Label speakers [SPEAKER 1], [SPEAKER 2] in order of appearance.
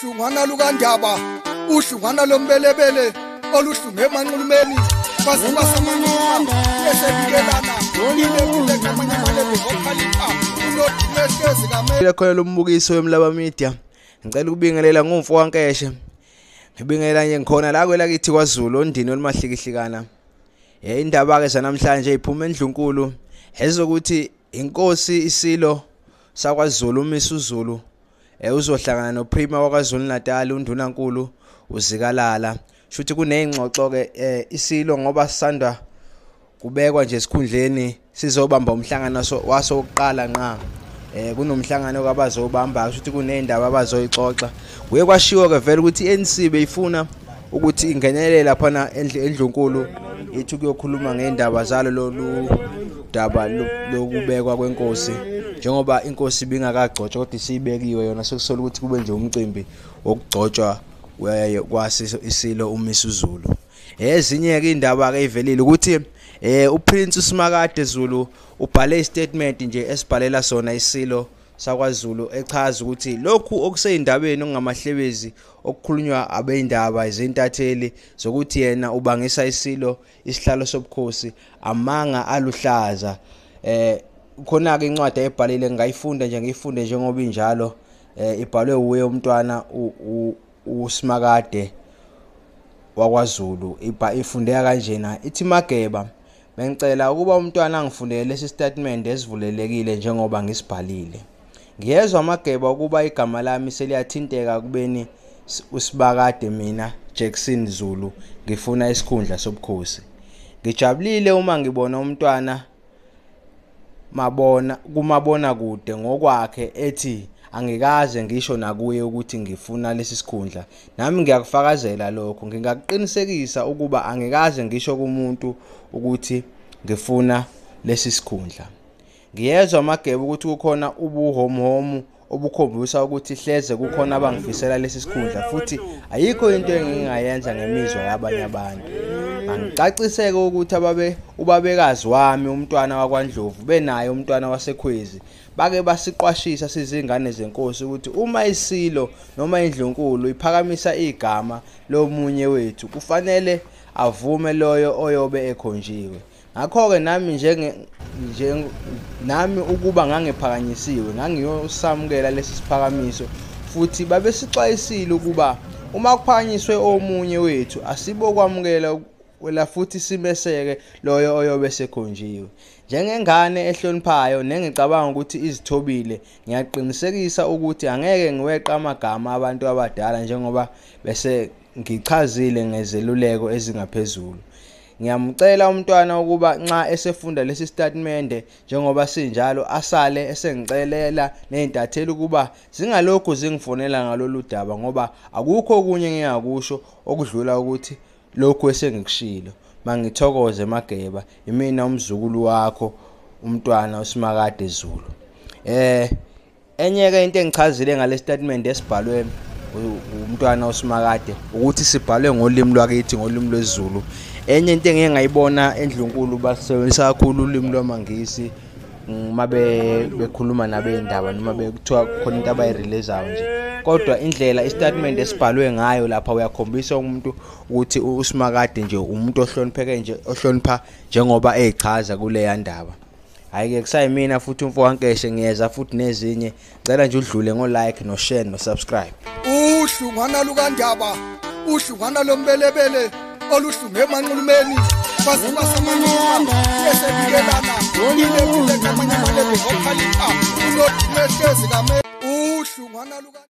[SPEAKER 1] Uhlungwana lukaNdaba, uhlungwana lombelebele oluhlunge emanxulumeni basemanxuluma esebikelana ile ngamanye amalebe ngokhalipha unodumehlezi kamele
[SPEAKER 2] khona lombukiso weMlaba Media. Ngicela ukubingelela ngumfo waNkeshe. Ngibingelela nje ngikhona la kwelakithi kwaZulu ondini olumahlikihlikana. Indaba ke zanamhlanje iphuma endlunkulu ezokuthi inkosi isilo sakwaZulu uMisuzulu uzohlangana noPrima wakwaZulu Natal uNdunankulu uZikalala. Shuthi kuneyingxoxo ke isilo ngoba sisanda kubekwa nje esikhundleni sizobamba umhlangano waso wokuqala nqa. Kunomhlangano kwabazobamba shuthi kunezindaba abazoyixoxa. Kuye kwashiwo ke vele ukuthi iNC beyifuna ukuthi ingenelele lapha endlunkulu ithi kuyokhuluma ngeindaba zalo lolu daba lokubekwa kwenkosi, njengoba inkosi ibingakagcotshwa kodwa isibekiwe yona, sekusola ukuthi kube nje umcimbi wokugcotshwa kwasi isilo uMisuzulu. Ezinye ke indaba ke ivelile ukuthi uPrince uSimakade Zulu ubhale istatement nje esibhalela sona isilo sakwaZulu echaza ukuthi lokhu okuseyindabeni okungamahlebezi okukhulunywa abeindaba izintatheli zokuthi yena ubangisa isilo isihlalo sobukhosi amanga aluhlaza. Khona ke incwadi ayibhalile ngayifunda nje, ngiyifunde njengoba injalo. Ibhalwe uye umntwana uSimakade wakwaZulu, ifundeka kanjena ithi: Mageba, bengicela ukuba umntwana angifundele lesi statement esivulelekile njengoba ngisibhalile. Ngiyezwa Mageba ukuba igama lami seliyathinteka kubeni uSibakade mina Jackson Zulu ngifuna isikhundla sobukhosi. Ngijabulile uma ngibona umntwana mabona kumabona kude ngokwakhe ethi angikaze ngisho nakuye ukuthi ngifuna lesi sikhundla. Nami ngiyakufakazela lokho, ngingakuqinisekisa ukuba angikaze ngisho kumuntu ukuthi ngifuna lesi sikhundla. Ngiyezwa Mageba ukuthi kukhona ubuhomhomu obukhombisa ukuthi hleze kukhona abangifisela lesi sikhundla, futhi ayikho into engingayenza ngemizwa yabanye abantu. Angicaciseke ukuthi ubabekazi wami umntwana wakwaNdlovu benaye umntwana waseKhwezi bake basiqwashisa sizingane zenkosi ukuthi uma isilo noma indlunkulu iphakamisa igama lomunye wethu kufanele avume loyo oyobe ekhonjiwe. Ngakho-ke nami nami ukuba ngangiphakanyisiwe ngangiyosamukela lesi siphakamiso, futhi babesixwayisile ukuba uma kuphakanyiswe omunye wethu asibokwamukela wela futhi simeseke loyo oyobe sekhonjiwe. Njengengane ehloniphayo nengicabanga ukuthi izithobile, ngiyaqinisekisa ukuthi angeke ngiweqa amagama abantu abadala njengoba bese ngichazile ngezeluleko ezingaphezulu. Ngiyamcela umntwana ukuba nxa esefunda lesi statement njengoba sinjalo asale esengicelela nezintatheli ukuba zingalokhu zingifonela ngalolu daba, ngoba akukho okunye engingakusho okudlula ukuthi lokhu esengikushilo. Mangithokoze Mageba, imina umzukulu wakho umntwana uSimakade Zulu. Enye ke into engichazile ngale statement esibhalwe umntwana uSimakade ukuthi sibhalwe ngolimi lwakithi, ngolimi lwesiZulu. Enye into engike ngayibona endlunkulu basebenzisa kakhulu ulimi lwamaNgisi uma bekhuluma nabendaba noma bekuthiwa khona into abayireleasayo nje, kodwa indlela istatement esibhalwe ngayo lapha uyakhombisa umuntu ukuthi uSimakade nje umuntu ohlonipheke nje, ohlonipha njengoba echaza kuleya ndaba. Hayi ke kusayimina futhi umfo waNkeshe, ngiyeza futhi nezinye. Ngicela nje udlule ngo like no share no subscribe.
[SPEAKER 1] Uhlungwana lukaNdaba, uhlungwana lombelebele oluhlunge emanxulumeni basemanxuluma esebikelana ile ngamanye amalebe ngokhalipha unodumehlezi kamele uhlungwana luka